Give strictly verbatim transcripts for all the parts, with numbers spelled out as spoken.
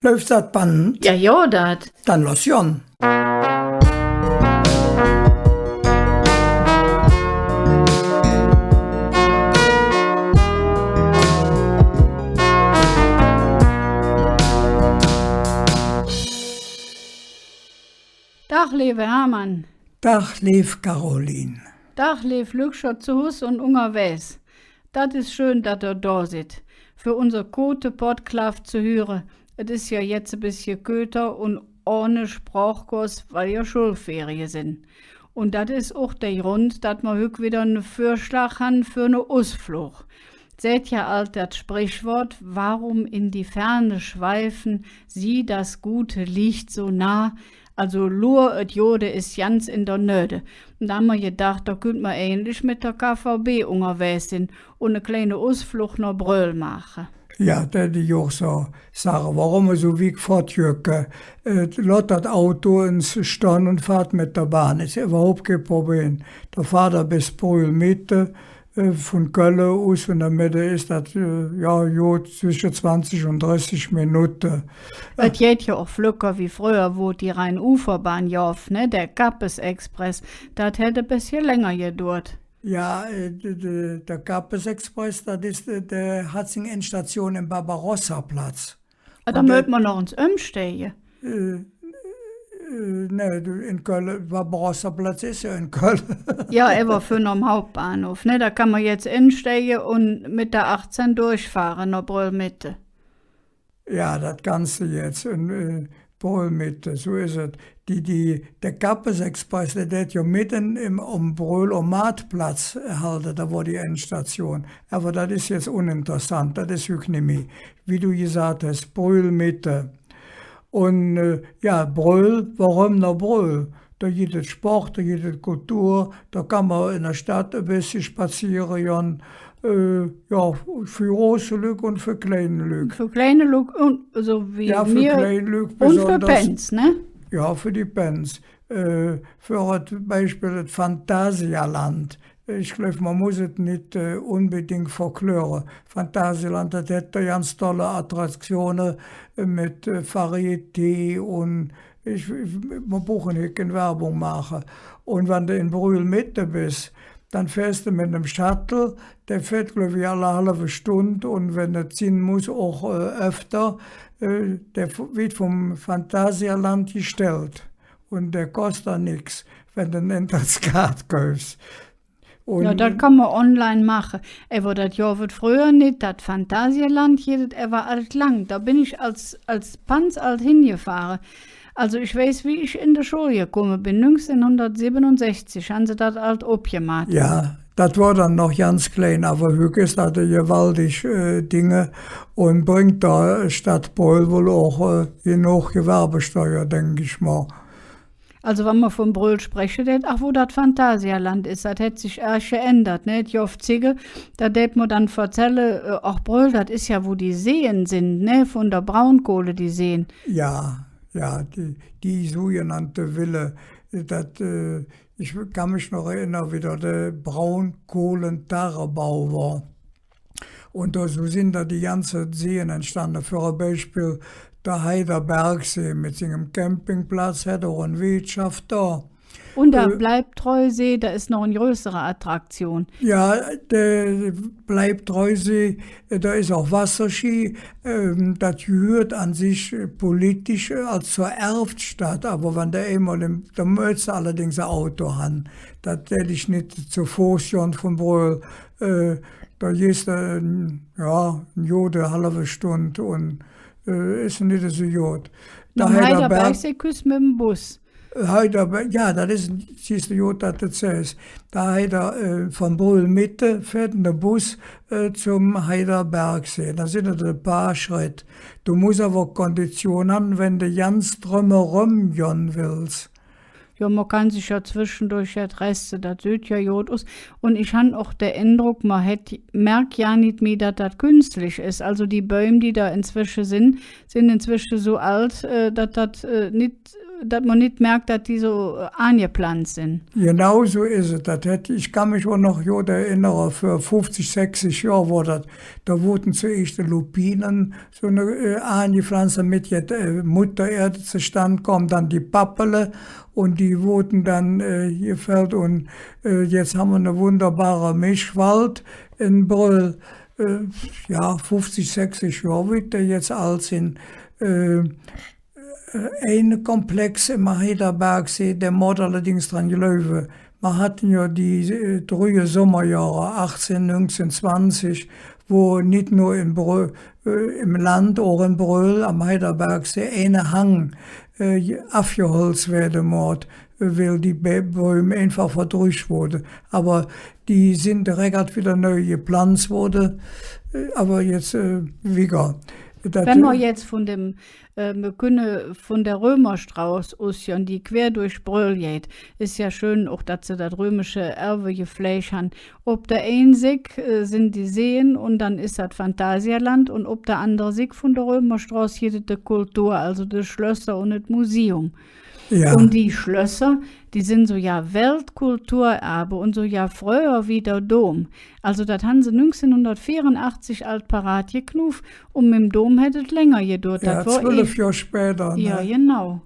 Läuf dat Band? Jo, jo, dat. Dann loss gonn. Dag, leeve Hermann. Dag, leev Caroline. Dag, leev Lückcher zo Hus un ungerwägs. Dat es schön, dat ehr do sid, för unse koote Podklaaf ze hüre. Et es jo jetz e bessche köter un ohne Sprochkurs, weil jo Schullferie sin. Un dat es och der Grund, dat mer hügg widder ne Vörschlag han för ne Usflog. Säht jo ald dat Sprichwood: Warum in die Ferne schweifen, sieh, das Gute liegt so nah. Also luur, et Gode es ganz en der Nöh. Un do han mer gedaach, do künnt mer eigentlich met der K V B ungerwägs sin un ene kleine Usflog noh Bröhl maache. Jo, dat hätt ich och su sage. Woröm esu wigg fottjöcke? Äh, loot dat Auto ens stonn un fahrt met der Bahn. Es üvverhaup kei Problem. Do fahrt ehr bes Bröhl Mitte, äh, vun Kölle us, un domet es dat, äh, jo, jo, zwesche zwanzig un dressig Minutte. Et geiht jo och flöcker wie fröher, wo et die Rheinuferbahn gov, ne, der Kappes-Express. Dat hät e bessche länger gedoot. Jo, äh, de, de, der Kappes-Express, dat es, äh, dä hät sing Endstation am Barbarossaplatz. Ah, do mööt mer noch ens ömsteige. Äh, äh, nä, do, en Kölle, Barbarossaplatz es jo en Kölle. Jo, ävver vun am Hauptbahnhoff, ne? Do kann mer jetz ensteige un met der achzehn durchfahre noh Bröhl Mitte. Jo, dat Ganze jetz en, äh, Bröhl Mitte, su es et. Die, die, der Kappes-Express, dä dät jo medden em, am Bröhl, am Maatplatz halde, do wor die Endstation. Ävver dat es jetz uninteressant, dat es hügg nimmi. Wie do gesaht häs, Bröhl Mitte. Un, äh, jo, Bröhl, woröm noh Bröhl? Do gitt et Sport, do gitt et Kultur, do kann mer en der Stadt e bessche spaziere gonn, äh, jo, för große Lück un för kleine Lück. För kleine Lück un su wie jo, för mir kleine Lück un för besonders. Pänz, ne? Jo, för die Pänz. Äh, för et Beispill et Phantasialand. Ich gläuv, mer muss et nit, äh, unbedingk verkläre. Phantasialand, dat hät ganz tolle Attraktione, äh, met, äh, Varieté un ich, ich, mer bruche hee kein Werbung maache. Un wann de en Bröhl Mitte bes, dann fährs de met nem Shuttle, dä fährt, gläuv ich, alle halve Stund un wann et sin muss, och, äh, öfter, äh, dä f-, weed vum Phantasialand gestallt. Un dä koss dann nix, wann de en Eintrittskaat käufs. Un jo, dat kann mer online maache. Ävver dat gov et fröher nit, dat Phantasialand, hee, dat wor ald lang. Do ben ich als, als Panz ald hingefahre. Also ich weiß, wie ich en de Schull gekumme ben, nüngzehnhundertsibbenunsechzig, han se dat ald opgemaht. Jo, dat wor dann noch ganz klein, ävver hügg es dat e gewaltig, äh, Dinge un brängk der Stadt Bröhl wall och, äh, genog Gewerbesteuer, denk ich mal. Also, wann mer vun Bröhl spreche dät, ach, wo dat Phantasialand es, dat hät sich ärg geändert, ne? Et gov Zigge, do dät mer dann verzälle, äh, ach, Bröhl, dat es jo, wo die Seen sin, ne? Vun der Braunkohle, die Seen. Jo, jo, die, die sugenannte Ville, dat, äh, ich kann mich noch erennere, wie do der Braunkohlentagebau wor. Un do, su sin do die ganze Seen entstande. För e Beispill der Heider Bergsee met singem Campingplatz, hät och en Weetschaff do. Un der, äh, Bleibtreusee, do es noch en größere Attraktion. Jo, der Bleibtreusee, äh, do es och Wasserski. Ähm, dat gehööt an sich, äh, politisch, äh, als zor Erftstadt. Ävver wann de eimol em, do mööts de allerdings e Auto han. Dat dät ich nit zo Foß gonn vun Bröhl. Äh, Do geihs de, äh, jo, en gode halve Stund un, äh, es nit esu god. Nohm Heider Bergsee küss met dem Bus. Heider Berg-, jo, dat es, sühs de, god, dat de dat sähs. Do Heider, äh, vun Bröhl Mitte fäht ene Bus, äh, zom Heider Bergsee. Do sin et e paar Schredd. Do muss ävver Kondition han, wann de ganz dröm eröm gonn wells. Jo, mer kann sich jo zweschendurch jet reste, dat süht jo god us. Un ich han och der Endrock, mer hät, merk jo nit mih, dat dat künstlich es. Also die Bäum, die do enzwesche sin, sin enzwesche su ald, äh, dat dat, äh, nit dat mer nit merk, dat die su, äh, aangeplanz sin. Genau su es et. Dat hät, ich kann mich och noch god erennere, för fuffzig, sechzig Johr wor dat, do woodte zoeesch de Lupine su ne, äh, aangeplanz, domet jet, äh, Muttererde zostand kütt, dann die Pappele, un die woodte dann, äh, gefällt un, äh, jetz han mer ne wunderbare Mischwald en Bröhl. Äh, jo, fuffzig, sechzig Johr weed dä jetz ald sin. Äh, äh, eine Komplex am Heider Bergsee, dä moot allerdings dran gläuve. Mer hatte jo die, äh, drüge Sommerjohre, achzehn, nüngzehn, zwanzig, wo nit nor en Bröhl, äh, em Land, och en Bröhl am Heider Bergsee, eine Hang, äh, avgeholz weede moot, äh, weil die Bä-, Bäum einfach verdrüg woodte. Ävver die sin direk widder neu geplanz woode, äh, ävver jetz, äh, wigger. Dat, wann mer, äh, jetz vun däm Äh, mer künne vun der Römerstroß usgonn, die quer durch Bröhl geiht. Es jo schön och, dat se dat römische Erve gefläg han. Op der ein Sigg, äh, sin die Seen un dann es dat Phantasialand un op der ander Sigg vun der Römerstroß gitt et de Kultur, alsu de Schlösser un et Museum. Jo. Un die Schlösser, die sin su jo Weltkulturerbe un su jo fröher wie der Dom. Alsu, dat han se nüngzehnhundertvierunachzig ald parat geknuv un mem Dom hät et länger gedoot. Jo, dat wor zwölf Johr späder, ne? Jo, genau.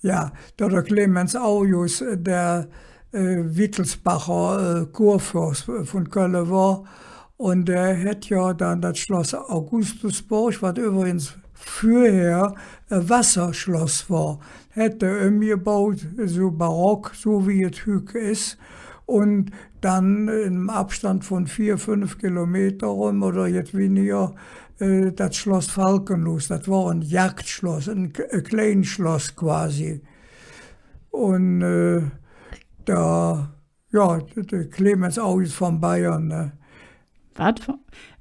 Jo, der, der Clemens Augeas, dä, äh, Wittelsbacher, äh, Kurfürs vun Kölle wor, un dä hät jo dann dat Schloss Augustusburg, wat üvvrigens fröher e Wasserschloss wor, hät dä ömgebaut, su barock, su wie et hügg es. Un dann em Abstand vun veer, fünf Kilometer eröm oder jet winniger, äh, dat Schloss Falkenlust. Dat wor e Jagdschloss, e k-, e klein Schloss quasi. Un, äh, do Jo, der Clemens Augeas vun Bayern, ne? Wat för,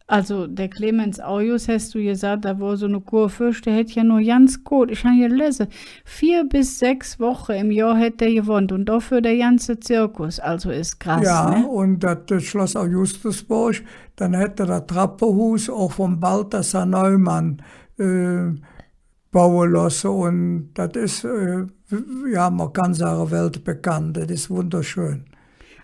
alsu, der Clemens Augeas, häs do gesaht, dat wor su ne Kurfürs, dä hät jo nor ganz koot, ich han gelese, veer bes sechs Woche em Johr hät dä gewonnt un doför der ganze Zirkus, alsu es krass, ne? Jo, un dat, äh, Schloss Augustusburg, dann hät hä dat Trappehuus och vum Balthasar Neumann, äh, baue looße. Un dat es, äh, w-, jo, mer kann sage, weltbekannt. Dat es wunderschön.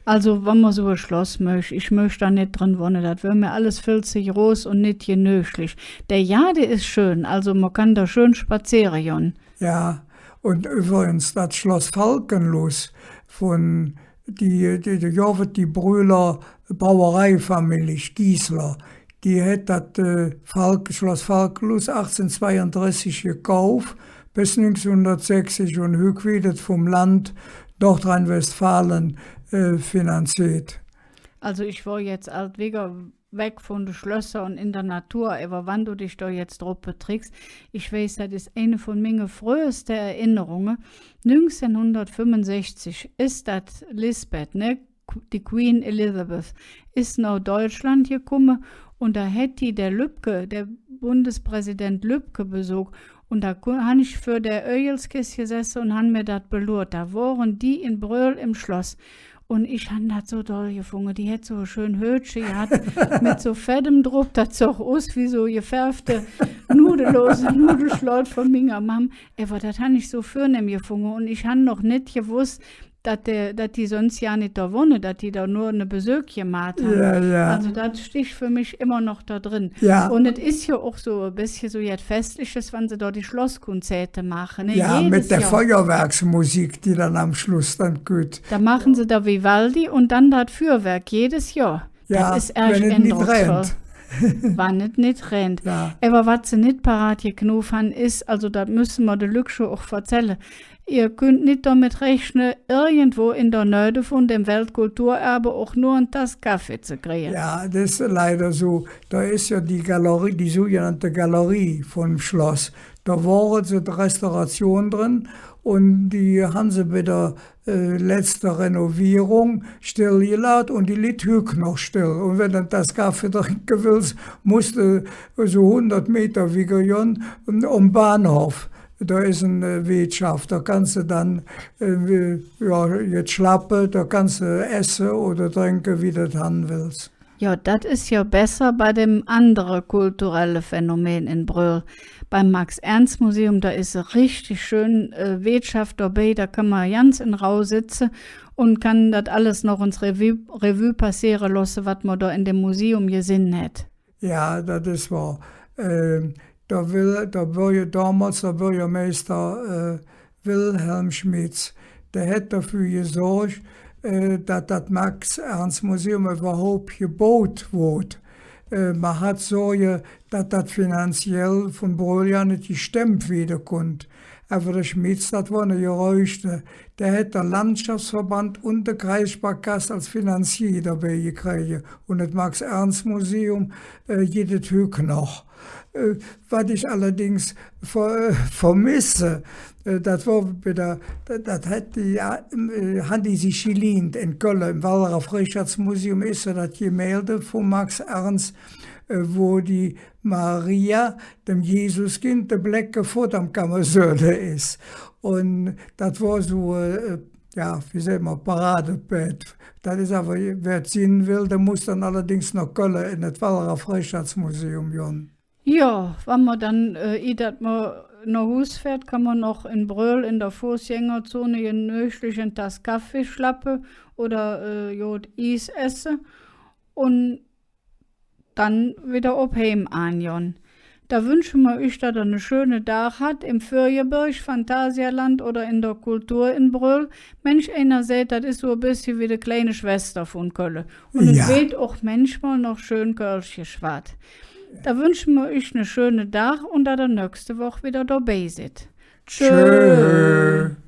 Alsu, wann mer su e Schloss möch, ich möch do nit dren wonne, dat wör mer alles vill ze groß un nit genöglich. Der Gaade es schön, alsu mer kann do schön spazeere gonn. Jo, un üvvrigens dat Schloss Falkenlust vun die, die, die, jo, die Bröhler Brauereifamilie Giesler, die hät dat, äh, Falk-, Schloss Falkenlust achzehnhundertzweiunddressig gekauf, bes nüngzehnhundertsechzig un hügg weed et vum Land Nordrhein-Westfalen, äh, finanzeet. Alsu ich wor jetz ald wigger weg vun de Schlösser un en der Natur, ävver wann do dich do jetz drop betricks, ich weiß, dat es eine vun minge fröheste Erinnerunge. Nüngzehnhundertfünfunsechzig es dat Lisbeth, ne? Qu-, die Queen Elizabeth, es noh Deutschland gekumme un do hät die der Lübke, der Bundespräsident Lübke besök un do ku-, han ich för der Eugelskess gesesse un han mer dat beluurt. Do wore die en Bröhl em Schloss. Un ich han dat su doll gefunge. Die hät su e schön Höötche gehatt, met su Feddem drop, dat soh us wie su gefärvte, nudellose Nudelschlot vun minger Mamm. Ävver dat han ich su vürnehm gefunge. Un ich han noch nit gewoss, dat dä, dat die söns jo nit do wonne, dat die do nor ne Besök gemaht han. Jo, jo. Alsu, dat stich för mich immer noch do dren. Jo. Un et es jo och su e bessche su jet Festliches, wann se do die Schlosskonzerte maache, ne? Jo, jedes Johr. Met der Feuerwerksmusik, die dann am Schluss dann kütt. Do maache se der Vivaldi un dann dat Füürwerk jedes Johr. Jo, dat es ärg endrocksvoll. Wann et nit rähnt. Jo. Ävver wat se nit parat geknuv han, es, alsu, dat müsse mer de Lück och verzälle. Ehr künnt nit domet rechne, irgendwo en der Nöh vun däm Weltkulturerbe och nor en Tass Kaffee ze krige. Jo, dat es leider su. Do es jo die Galerie, die sugenannte Galerie vum Schloss. Do wor su de Restauration dren un die han se bei der, äh, letzter Renovierung stellgelaht un die litt hügg noch stell. Un wann de en Tass Kaffee drinke wells, muss de su hundert Meter wigger gonn, om Bahnhoff. Do es en, äh, Weetschaff, do kanns de dann, äh, jo, jetz schlappe, do kanns de esse oder drinke, wie de dat han wells. Jo, dat es jo besser bei dem andere kulturelle Phänomen en Bröhl. Beim Max-Ernst-Museum, do es richtig schön, äh, Weetschaff dobei, do kann mer ganz en Rauh setze un kann dat alles noch ens Revue, Revue passeere looße, wat mer do en dem Museum gesinn hät. Jo, dat es wohr. Ähm, der Will, der Bürger, domols der Bürgermeister, äh, Wilhelm Schmitz, dä hät doför gesorg, äh, dat dat Max-Ernst-Museum üvverhaup gebaut woodt. Äh, mer hatt Sorge, dat dat finanziell vun Bröhl jo nit gestemmp weede kunnt. Ävver der Schmitz, dat wor ne Gerüchte, dä hät der Landschaftsverband un de Kreissparkass als Finanzier dobei gekräge. Un et Max-Ernst-Museum, äh, gitt et hügg noch. Äh, wat ich allerdings ver-, äh, vermesse, äh, dat wor widder, dat, dat hät die, äh, han die sich gelient en Kölle, em Wallraf-Richartz-Museum es jo dat Gemälde vum Max Ernst, äh, wo die Maria dem Jesuskind de blecke Fott am Kamesöle es. Un dat wor su, äh, jo, wie säht mer, Paradepääd. Dat es ävver, wä et sinn well, dä muss dann allerdings noh Kölle en et Wallraf-Richartz-Museum gonn. Jo, wann mer dann, äh, ih dat mer noh Hus fäht, kann mer noch en Bröhl en der Foßgängerzon genöglich en Tass Kaffee schlappe oder, äh, jo, Ies esse. Un dann widder op heim aangonn. Do wünsche mer üch, dat ehr ne schöne Dag hat, em Vürgebirg, Phantasialand oder en der Kultur en Bröhl. Mänch einer säht, dat es su e bessche wie de kleine Schwester vun Kölle. Un et weed och mänchmol noch schön Kölsch geschwaad. Do wünsche mer üch ne schöne Dag un dat ehr nöchste Woch widder dobei sid. Tschö. Tschö.